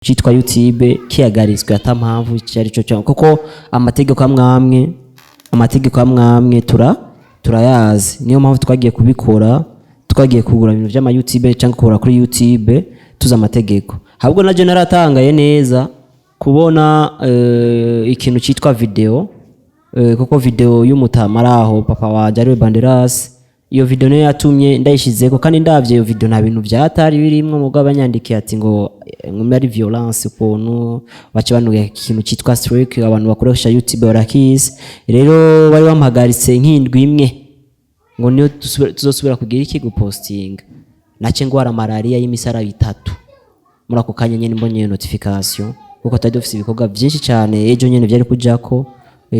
Citwa YouTube kihagaritswe ata mpamvu icyo ari cyo cyose, kuko amategeko amwe amategeko amwe turayazi. Niyo mpamvu twagiye kubikora, twagiye kugura ibintu by'ama YouTube cyangwa kugura kuri YouTube tuzi amategeko. Ahubwo nabyo naratangaye neza kubona ikintu cyitwa video, kuko video y'umutama ari aho papa wanje ariwe Banderas, iyo video niyo yatumye ndayishizeko. Kandi ndavye iyo video, nta bintu vyatari birimwo, mugabo banyandikiye ati ngo ngo ari violence, ukuntu baca banuye ikintu cyitwa strike. Abantu bakoresha YouTube barakizi. Rero bari bampagaritse nk'indwi imwe ngo niyo tuzosubira kugira iki, gupostinga. Nace ngwara malaria y'imisara 3 muri ako kanya nyene mbonye iyo notification, kuko twari dufise ibikorwa byinshi cyane ejo nyene vyari kujako,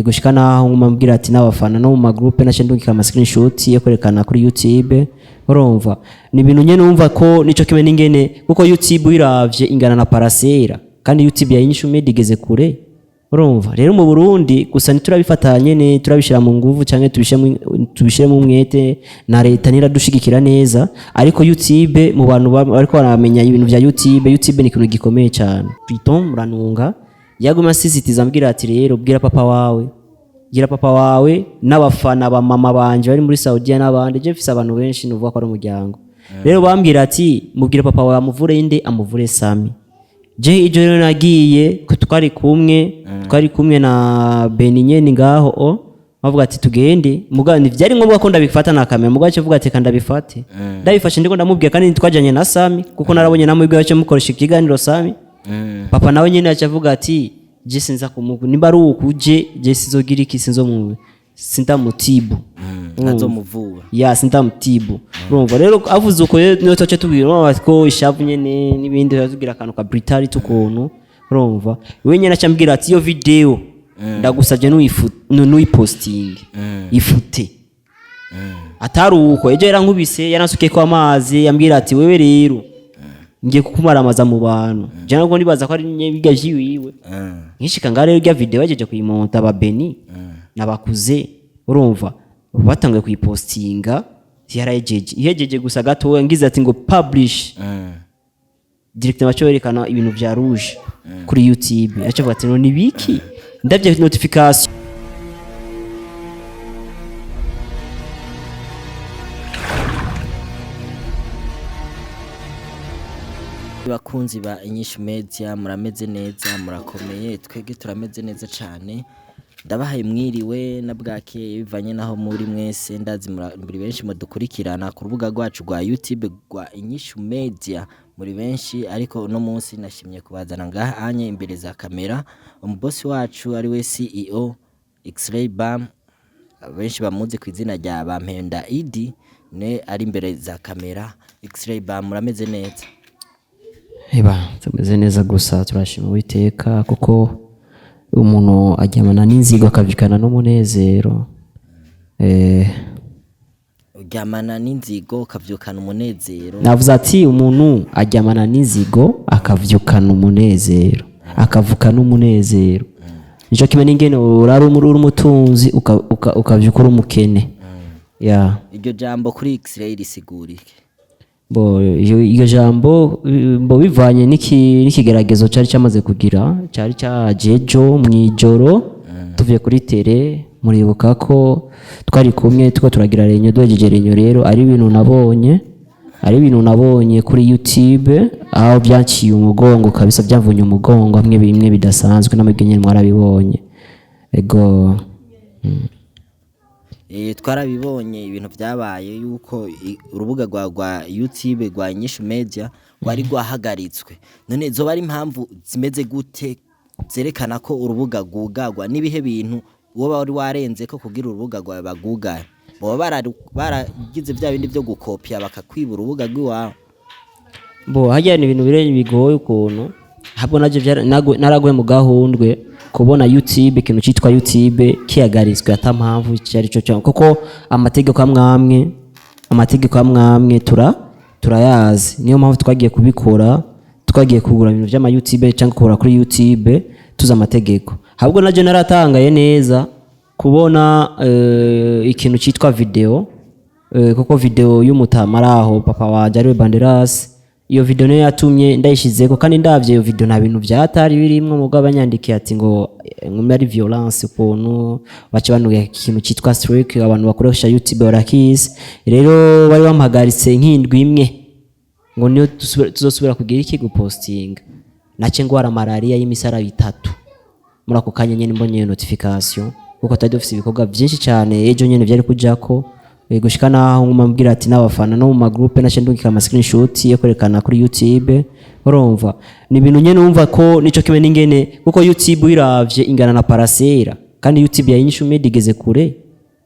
gushika naho nguma mbwira ati n'abafana no mu magroupe nace ndungika ama screenshot yo kwerekana kuri YouTube. Urumva ni ibintu nyene wumva ko nico kimwe n'ingene, kuko YouTube uyiravye ingana na parasera, kandi YouTube ya Inyishu Media igeze kure. Urumva rero mu Burundi gusa ntiturabifata nyene, turabishira mu nguvu canke tubishiremo umwete, na leta ntiradushigikira neza. Ariko YouTube mu bantu bariko baramenya ibintu vya YouTube, YouTube ni ikintu gikomeye cyane. Python muranunga yaguma asisitiza ambwira ati rero bwira papa wawe, gira papa wawe n'abafana ba mama banje bari muri Saudiya n'abandi. Je mfise abantu benshi, nuvuga ko ari umuryango. Rero bambwira ati mubwire papa wawe amuvure inde, amuvure Sami. Je ijo rero nagiye ko twari kumwe na Beni nyene ngaho, o bavuga ati tugende. Mugabo ntivyari ngombwa ko ndabifata na kamera, mugabo aca avuga ati ndabifate. Ndabifashe ndiko ndamubwira, kandi twajanye na Sami, kuko narabonye namubwira aca mukoresha ikiganiro Sami. Papa nawe nyene aca avuga ati je sinza kumugu nimba ari uku, je sizogira iki, sinzomu sintamutibu. Ntazomuvura. Ya, sintamutibu. Urumva rero avuze uko, rero niyo tuce tubwira, urumva ko ishavu nyene n'ibindi tugira akantu ka brutality ukuntu. Urumva we nyene aca ambwira ati iyo video ndagusabye nuyipostinge, ifute. Atari uko ejo yarankubise, yaransukiyeko amazi, ambwira ati wewe rero ngiye kukumaramaza mu bantu. Je nabwo nibaza ko ari biga vyiwiwe. Nkishika ngaho rero, irya video bagejeje kuyimonta aba Beni nabakuze, urumva batanguye kuyipostinga, yarayejeje, ihejeje gusa gatoya ngize ati ngo publish, directement baca berekana ibintu vya rouge kuri YouTube. Aca avuga ati no nibiki, ndavye notification. Bakunzi ba Inyishu Media, murameze neza, murakomeye? Twebwe turameze neza cane. Ndabahaye mwiriwe na bwakeye bivanye naho muri mwese. Ndazi muri benshi mudukurikirana ku rubuga rwacu rwa YouTube rwa Inyishu Media, muri benshi. Ariko uno munsi nashimye kubazana ngaha anye imbere za kamera umubosi wacu ari we CEO X-Ray Bam, benshi bamuzi ku izina rya Bampenda Idi, ne ari imbere za kamera. X-Ray Bam, murameze neza? Eba, tumeze neza, gusa turashima Uwiteka, kuko umuntu aryamana n'inzigo akavyukana n'umunezero. Uryamana n'inzigo ukavyukana umunezero? Navuze ati umuntu aryamana n'inzigo akavyukana umunezero, akavuka n'umunezero. Nico kimwe n'ingene urara uri umutunzi ukavyuka uri umukene, ya. Iryo jambo kuri X-ray risigurike? Bo iryo jambo, bo bivanye n'ikigeragezo cari cyamaze kugira, cari cyaje ejo mw'ijoro tuvuye kuri tele. Muribuka ko twari kumwe tuko turagira renyo, duhejeje renyo. Rero ari ibintu nabonye kuri YouTube aho byaciye umugongo kabisa, byamvunye umugongo hamwe bimwe bidasanzwe, namwe nyene mwarabibonye, ego. Twarabibonye ibintu vyabaye yuko urubuga rwa YouTube rwa Inyishu Media rwari rwahagaritswe. None zoba ari impamvu zimeze gute zerekana ko urubuga rwugagwa? N'ibihe bintu woba wari warenze ko kugira urubuga rwawe bagugare? Boba baragize vya bindi vyo gukopya bakakwiba urubuga rw'iwawe? Bo harya ni ibintu bire bigoye ukuntu, ahubwo navyo naraguye mu gahundwe kubona YouTube, ikintu citwa YouTube kihagaritswe ata mpamvu icyo ari cyo cyose, kuko amategeko amwe amategeko amwe turayazi. Niyo mpamvu twagiye kubikora, twagiye kugura ibintu by'ama YouTube cyangwa kugura kuri YouTube tuzi amategeko. Ahubwo navyo naratangaye neza kubona ikintu citwa video, kuko video y'umutama ari aho papa wanje ariwe Banderas, Iyo video niyo yatumye ndayishizeko, kandi ndavye iyo video nta bintu vyatari birimwo. Mugabo banyandikiye ati ngo ngo ari violence, ukuntu baca banuga ikintu citwa strike. Abantu bakoresha YouTube barakizi. Rero bari bampagaritse nk'indwi imwe ngo niyo tuzosubira kugira iki, gupostinga. Nace ngwara malaria y'imisara 3 muri ako kanya nyene mbonye iyo notification, kuko twari dufise ibikorwa byinshi cyane ejo nyene vyari kujako, gushika naho nguma mbwira ati n'abafana no mu magroupe nace ndungika ama screenshot yo kwerekana kuri YouTube. Urumva ni ibintu nyene umva ko nico kimwe n'ingene, kuko YouTube uyiravye ingana na parasera, kandi YouTube ya Inyishu Media igeze kure.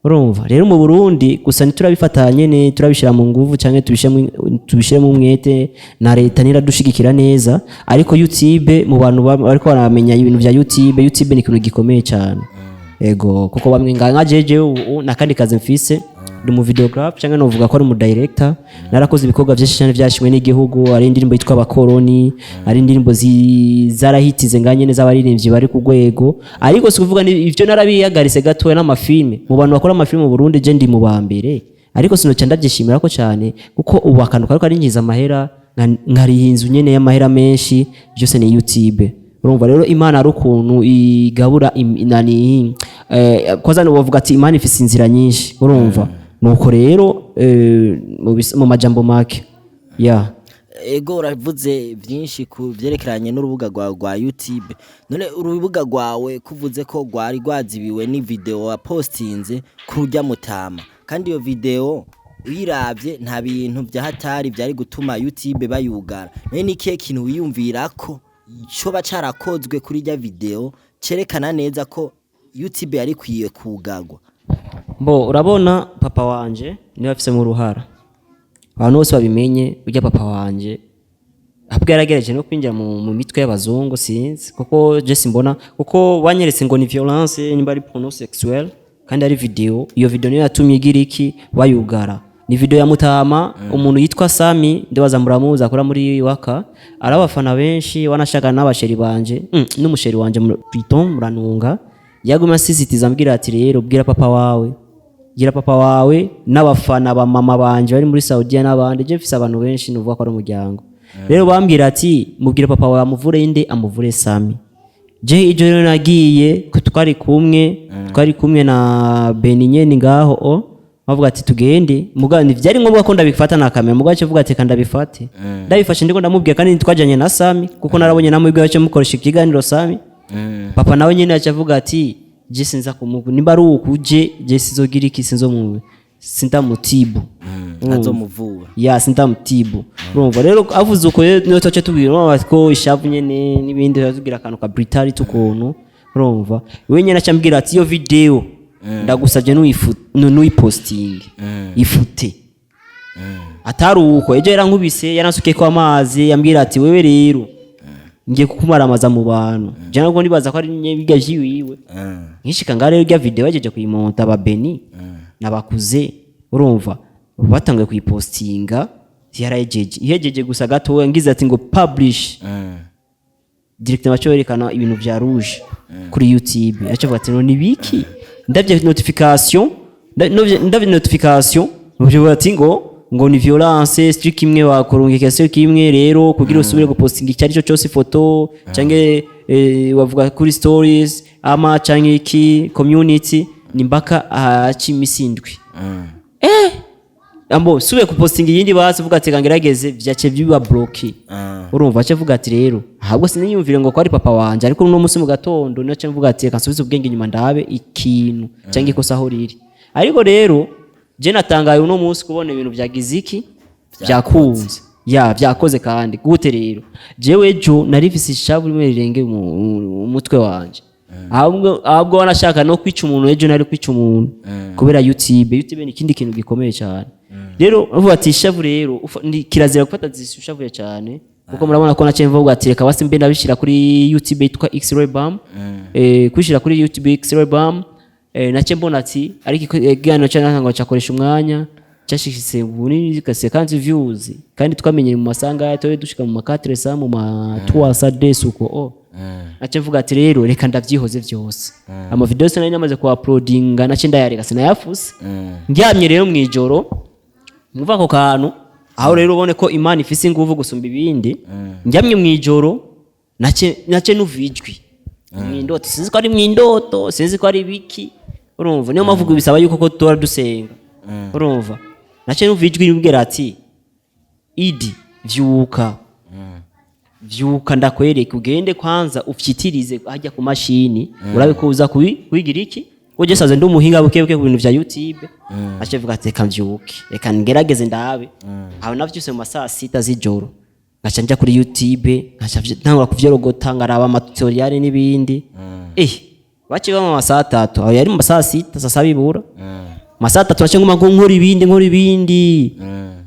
Urumva rero mu Burundi gusa ntiturabifata nyene, turabishira mu nguvu canke tubishiremo umwete, na leta ntiradushigikira neza. Ariko YouTube mu bantu bariko baramenya ibintu vya YouTube, YouTube ni ikintu gikomeye cyane. Ego, kuko bamwe nka jeje ubu nakandi kazi mfise, ndi mu videographe cyangwa novuga ko ari mu director. Narakoze ibikorwa byinshi cyane byashimwe n'igihugu. Ari indirimbo yitwa Abakoroni, ari indirimbo zarahitize nga nyene z'abaririmbyi bari ku rwego. Ariko si kuvuga ivyo narabihagaritse gatoya. N'amafilme, mu bantu bakora amafilme mu Burundi je ndi mu ba mbere, ariko sinoca ndabyishimira ko cyane, kuko ubu akantu kariko karinjiza amahera, nkariha inzu nyene y'amahera menshi, byose ni YouTube. Urumva rero Imana ari ukuntu igabura nani, kwanza bavuga ati Imana ifise inzira nyinshi. Urumva nuko rero, mu majambo make ya. Ego, uravuze byinshi ku byerekeranye n'urubuga rwawe rwa YouTube. None urubuga rwawe kuvuze ko rwari rwazibiwe ni video wapostinze kurya mutama, kandi iyo video uyiravye nta bintu vya hatari byari gutuma YouTube bayugara, none ni ikihe kintu wiyumvira ko coba carakozwe kuri irya video cerekana neza ko YouTube yari ikwiye kugarwa? Mbo urabona papa wanje niwe afise mu ruhara, abantu bose babimenye. Urya papa wanje ahubwo yaragerageje no kwinjira mu mitwe y'abazungu, sinzi kuko je simbona, kuko banyeretse ngo ni violence, nimba ari porno sexuel, kandi ari video. Iyo video niyo yatumye igira iki, bayugara. Ni video ya mutama, umuntu yitwa Sami, ndibaza muramuzi, akora muri waka, ari abafana benshi, wanashaka n'abasheri banje, n'umusheri wanje Python muranunga. Yaguma asisitiza ambwira ati rero bwira papa wawe, gira papa wawe n'abafana ba mama banje bari muri Saudiya n'abandi. Je mfise abantu benshi, nuvuga ko ari umuryango. Rero bambwira ati mubwire papa wawe amuvure inde, amuvure Sami. Je ijo rero nagiye ko twari kumwe na Beni nyene ngaho, o bavuga ati tugende. Mugabo ntivyari ngombwa ko ndabifata na kamera, mugabo aca avuga ati reka ndabifate. Ndabifashe ndiko ndamubwira, kandi twajanye na Sami, kuko narabonye namubwira aca mukoresha ikiganiro Sami. Papa nawe nyene aca avuga ati je sinza kumugu nimba ari uku, je sizogira iki, sinzomu sintamutibu. Azomuvura. Ya, sintamutibu. Urumva rero avuze uko rero niyo tuce tubwira, urumva ko ishavu nyene n'ibindi tubwira akantu ka brutality ukuntu. Urumva we nyene aca ambwira ati iyo video ndagusabye nuyiposting, ifute. Atari uko ejo yarankubise, yaransukiyeko amazi, ambwira ati wewe rero ngiye kukumaramaza mu bantu. Je nabwo nibaza ko ari birya vyiwiwe. Nkishika ngaho rero, irya video bagejeje kuyimonta aba Beni nabakuze, urumva batanguye kuyipostinga, yarayejeje, ihejeje gusa gatoya ngize ati ngo publish, directement baco berekana ibintu vya rouge kuri YouTube. Aca avuga ati no nibiki? Ndavye notification, ndavye notification bavuga ati ngo ni violence strike imwe, wakurungika strike imwe. Rero kugira usubire gupostinga icyo ari cyo cyose, ifoto canke wavuga kuri stories ama canke iki community, ni mpaka ahaca imisi 7. Ambo subiye kupostinga iyindi, basi uvuga ati kangerageze, vyace biba bloqué. Urumva aca avuga ati rero ahubwo siniyumvire ngo ko ari papa wanje. Ariko uno munsi mu gatondo nace mvuga ati reka nsubize ubwenge inyuma, ndabe ikintu cyangwa ikosa aho riri. Ariko rero je natangaye uno munsi kubona ibintu vyagize iki, vyakunze, ya vyakoze. Kandi gute rero, jewe ejo nari mfise ishavu rimwe rirenge mu mutwe wanje, ahubwo wanashaka no kwica umuntu. Ejo nari kwica umuntu kubera YouTube. YouTube ni ikindi kintu gikomeye cyane. Rero uvuga ati ishavu rero ni kirazira gufata zishavuye cyane, kuko murabona ko naciye mvuga ati reka basi mbe ndabishira kuri YouTube yitwa X-Ray Bam, kwishira kuri YouTube X-Ray Bam, naciye mbona ati ariko ikiganiro cyane ngo cyakoresha umwanya cyashishitse bunini kase kandi views, kandi twamenye mu masanga toye dushika mu ma 400, mu ma 300 des uko. Oh, naciye mvuga ati rero reka ndavyihoze vyose, ama video yose nari namaze ku uploadinga naciye ndayareka, sinayafuse. Ndyamye rero mwijoro mwumva ako kantu. Aho rero ubone ko Imana ifise inguvu gusumba ibindi. Njyamye mw'ijoro, nace nuva ijwi mw'indoto, sinzi ko ari mw'indoto, sinzi ko ari biki. Urumva, niyo mpamvu bisaba yuko ko tuba dusenga. Urumva, nace nuva ijwi rimbwira ati: "Idi, vyuka, vyuka, ndakwereka. Ugende kwanza ufyitirize hajya ku mashini, urabe ko uza kubigira iki." Uje saze ndi umuhinga buke buke ku bintu vya YouTube. Ace vuga ati: "Reka mvyuke, reka ngerageze ndabe." Aho navyuse mu masaa 6 z'ijoro, nkaca nja kuri YouTube, nkaca ntangura kuvyorogota, ngaraba ama tutorial n'ibindi. Baciye bama amasaha 3, aho yari mu masaha 6, saa 7 ibura masaha 3, nace nguma ngo nkora ibindi, nkora ibindi.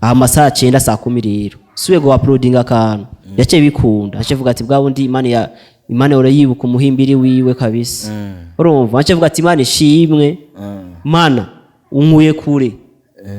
Aha masaha 9, saa 10 rero subiye gu uploadinga akantu, yaciye bikunda. Ace vuga ati: "Bwa bundi Imana ya Imana yora yibuka umuhimbiri wiwe kabisa." Urumva, ace vuga ati: "Imana ishimwe, Mana unkuye kure."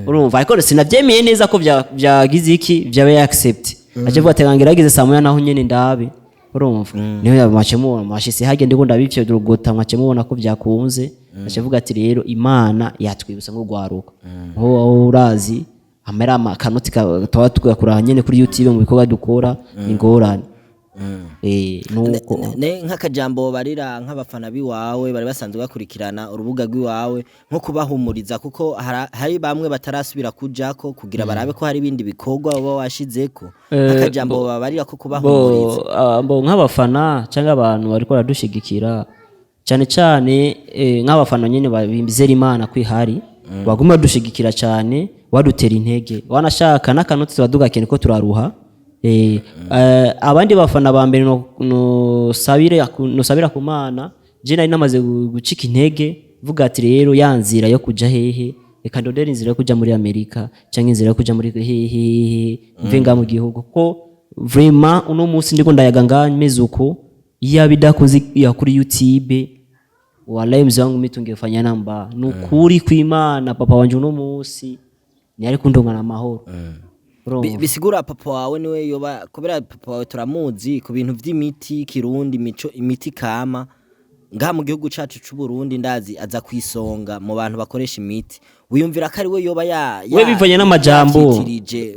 Urumva, ariko sinavyemeye neza ko vyagize iki, vyabaye accept. Ace vuga ati: "Ngerageze saa 1 naho nyene ndabe." Urumva, niho mwace mubona mwashise hagende ndiko ndabivyo rugota, mwace mubona ko vyakunze. Ace vuga ati: "Rero Imana yatwibutsa ngo gwaruka aho urazi amera akanoti tuba tugakura nyene kuri YouTube mu bikorwa dukora ingorane." Nuko Ne nk'akajambo barira nk'abafana biwawe bari basanzwe bakurikirana urubuga rw'iwawe, nko kubahumuriza, kuko hari bamwe batarasubira kujako kugira barabe ko hari ibindi bikorwa uba washizeko, nk'akajambo babarira ko kubahumuriza. Bo nk'abafana cyangwa abantu bariko baradushigikira cyane cyane, nk'abafana nyene bizera Imana kwihari, baguma badushigikira cyane, badutera intege, wanashaka n'akanoti tuba tugakeneye ko turaruha. Abandi bafana ba mbere nosabira ku Mana, je nari namaze gucika intege, vuga ati: "Rero ya nzira yo kuja hehe, reka ndondere inzira yo kuja muri Amerika cyangwa inzira yo kuja muri hehe, mve nga mu gihugu." Kuko vraiment uno munsi ndiko ndayaga nga meze uko, iya bidakoze ya kuri YouTube, wallahi mzee wangu, mimi tungefanya namba. Nukuri kw'Imana, papa wanje uno munsi ntiyari kundongana amahoro. Urumva? Bisigura papa wawe niwe yoba, kubera papa wawe turamuzi ku bintu vy'imiti kirundi, imico, imiti kama ngaha mu gihugu cacu c'u Burundi, ndazi aza kwisonga mu bantu bakoresha imiti. Wiyumvira ko ari we yoba ya, We bivanye n'amajambo. Yavyitirije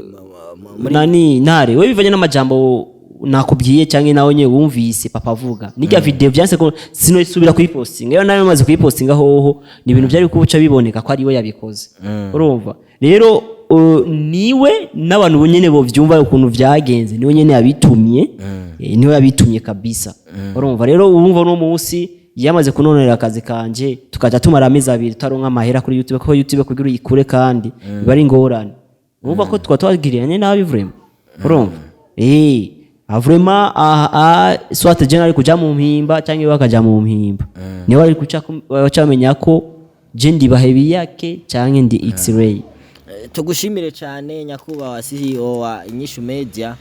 muri Nani ntare, we bivanye n'amajambo nakubwiye cyangwa nawe nyine wumvise papa avuga nirya video, vyanse ko sinosubira kuyipostinga. Iyo nawe maze kuyipostinga hoho, ni ibintu byari kubuca biboneka ko ari we yabikoze. Urumva rero, niwe n'abantu nyene bovyumva ukuntu vyagenze, niwe nyene yabitumye, niwe yabitumye kabisa. Urumva rero, urumva uno munsi yamaze kunonera akazi kanje, tukaja tumara amezi 2 tutaronka amahera kuri YouTube, kuko YouTube kugira uyikure kandi biba ari ingorane. Urumva ko twa twagiranye nabi vraiment. Urumva, vraiment aha soit je nari kuja mu mpimba cyangwa iwe akaja mu mpimba, niwe ari kuca bacamenya ko je ndi Bahebiyake cyangwa ndi X-ray. Tugushimire cyane nyakubahwa CEO wa Inyishu Media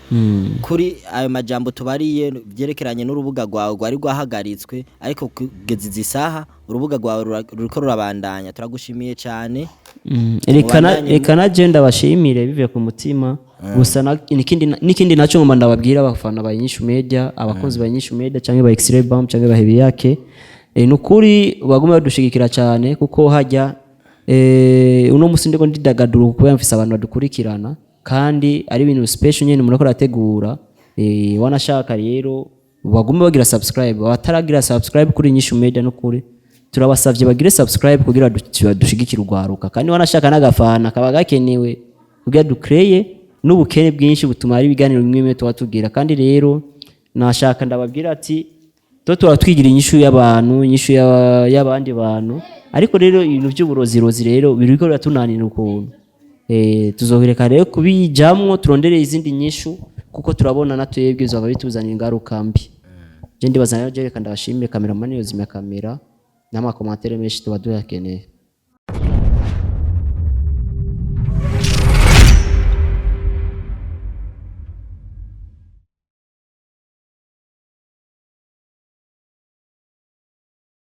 kuri ayo majambo tubariye byerekeranye n'urubuga rwawe rwari rwahagaritswe, ariko kugeza izi saha urubuga rwawe ruriko rurabandanya. Turagushimiye cyane. Reka reka na je ndabashimire bivuye ku mutima. Gusa n'ikindi nacyo ngomba ndababwira abafana ba Inyishu Media, abakunzi ba Inyishu Media cyangwa ba X-ray Bam cyangwa ba Hebiyake, nukuri bagume badushigikira cyane, kuko hajya uno musi ndiko ndidagadura kubera mfise abantu badukurikirana, kandi ari ibintu special nyene murako rategura. Wanashaka rero bagume bagira subscribe. Abataragira subscribe kuri Inyishu Media, nukuri turabasavye bagire subscribe kugira dushigikire urwaruka. Kandi wanashaka n'agafana kaba gakenewe kugira dukreye n'ubukene bwinshi butuma hari ibiganiro bimwe bimwe tuba tugira. Kandi rero nashaka ndababwira ati to tuba twigira inyishu y'abantu, inyishu y'abandi bantu, ariko rero ibintu by'uburozirozi rero biriko biratunanira ukuntu. Tuzohereka rero kubijamwo, turondere izindi nyishu, kuko turabona na twebwe bizaba bituzanira ingaruka mbi. Je ndibaza rero, je reka ndabashimire. Cameraman yozimya kamera, n'ama commentaires menshi tuba duyakeneye.